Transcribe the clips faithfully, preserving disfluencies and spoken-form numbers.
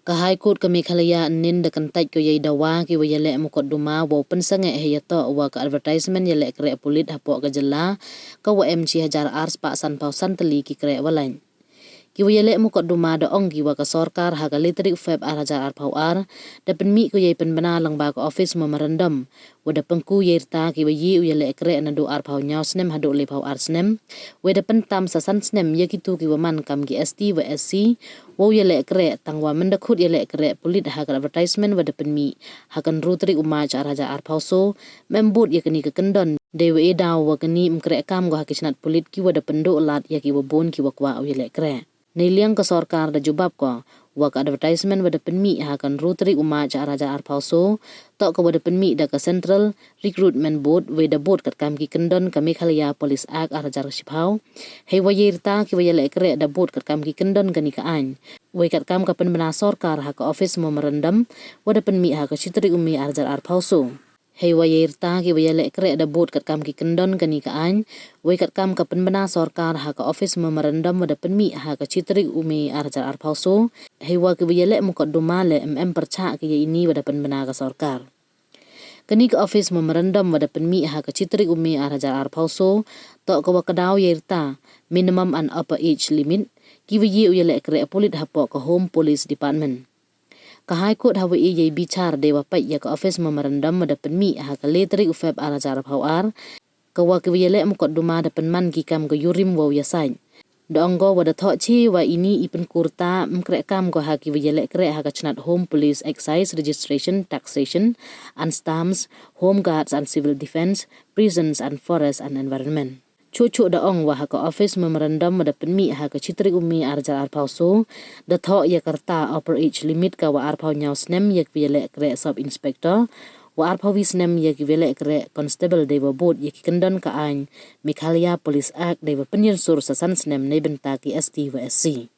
Ka High Court ka Meghalaya ynnin da kyntait ko yei dawa ki wa yaleh mukotduma wow pynsangeh hei yatoh wa ka advertisement yaleh kreh pulit hapoh ka jylla ka wa em chi hajar ar spah san phaw san tylli ki kreh wa lait. Ki wa yaleh mukotduma da ong ki wa ka sorkar ha ka le tarik Feb ar hajar ar phaw ar da pynmih ko yei pynbna lyngba ka office memorandum wa da pynku yei rta ki wa ye u yaleh kreh naduh ar phaw ñiaw snem haduh le phaw ar snem, wei da pyntam sa san snem ya kitu ki wa man kam ki S T wa S C wow yaleh kreh, tang wa mynda khut yaleh kreh pulit ha ka advertisement wa da pynmih ha ka ynru tarik u March ar hajar ar phaw so, mem bud ya kani ka kyndon dei wa e daw wa kani em kreh kam ko ha ki chnat pulit ki wa da pynduh lad ya ki wa bun ki wa kwah u yaleh kreh. Nei liang ka sorkar da jubab ko wa ka advertisement wa da pynmih ha ka ynru tarik u March ar hajar ar phaw so toh ka wa da pynmih da ka Central Recruitment Board, wei da bud katkam ki kyndon ka Meghalaya Police Act ar hajar shiphaw. Hei wa yei rta ki wa yaleh kreh da bud katkam ki kyndon kani ka aiñ, wei katkam ka pynbna sorkar ha ka office memorandum wa da pynmih ha ka chi tarik u Mei ar hajar ar phaw so. Hei wa yei rta ki wa yaleh kreh da bud katkam ki kyndon kani ka aiñ, wei katkam ka pynbna sorkar ha ka office memorandum wa da pynmih ha ka chi tarik u Mei ar hajar ar phaw so. Hei wa ki wa yaleh mukotduma le em em pyrchah ki ya ini wa da pynbna ka sorkar. Kani ka office memorandum wa da pynmih ha ka chi tarik u Mei ar hajar ar phaw so toh ka wa ka daw yei rta minimum and upper age limit ki wa ye u yaleh kreh pulit hapoh ka Home Police Department. Ka High Court ha wa e yei bichar dei wa pait ya ka office memorandum wa da pynmih ha ka le tarik u Feb ar hajar ar phaw ar, ka wa ki wa yaleh mukotduma da pynman ki kam ka yurim wow ya sait. Da ong ko wa da thoh chi wa ini i pynku rta em kreh kam ko ha ki wa yaleh kreh ha ka chnat Home Police, Excise, Registration, Taxation and Stamps, Home Guards and Civil Defence, Prisons and Forest and Environment. Chuh chuh da ong wa ha ka office memorandum wa da pynmih ha ka chi tarik u Mei ar hajar ar phaw so da thoh ya ka rta upper age limit ka wa ar phaw ñiaw snem ya ki wa yaleh kreh sub inspector, wa ar phaw wi snem ya ki wa yaleh kreh constable dei wa bud ya ki kyndon ka aiñ Meghalaya Police Act dei wa pynyansur sa san snem nei bynta ki S T wa S C.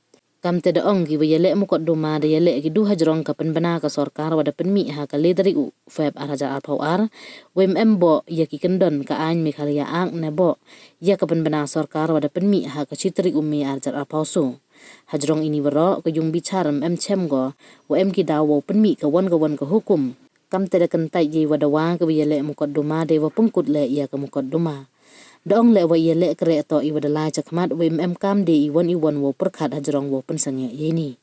Kamte da ong ki wa yaleh mukotduma da yaleh ki du hajrong ka pynbna ka sorkar wa da pynmih ha ka le tarik u Feb ar hajar ar phaw ar, wei em em boh ya ki kyndon ka aiñ Meghalaya Act ne boh ya ka pynbna sorkar wa da pynmih ha ka chi tarik u Mei ar hajar ar phaw so. Hajrong ini waroh ka yung bichar em em chem ko wa em ki daw wow pynmih ka wan ka wan ka hukum. Kamte da kyntait yei wa dawa ki wa yaleh mukotduma dei wa pynkut leh ya ka mukotduma. Da ong leh wa yaleh kreh toh i wa da lai chakhmat, wei em em kam dei i wan i wan wow pyrkhat hajrong wow pynsangeh ya ini.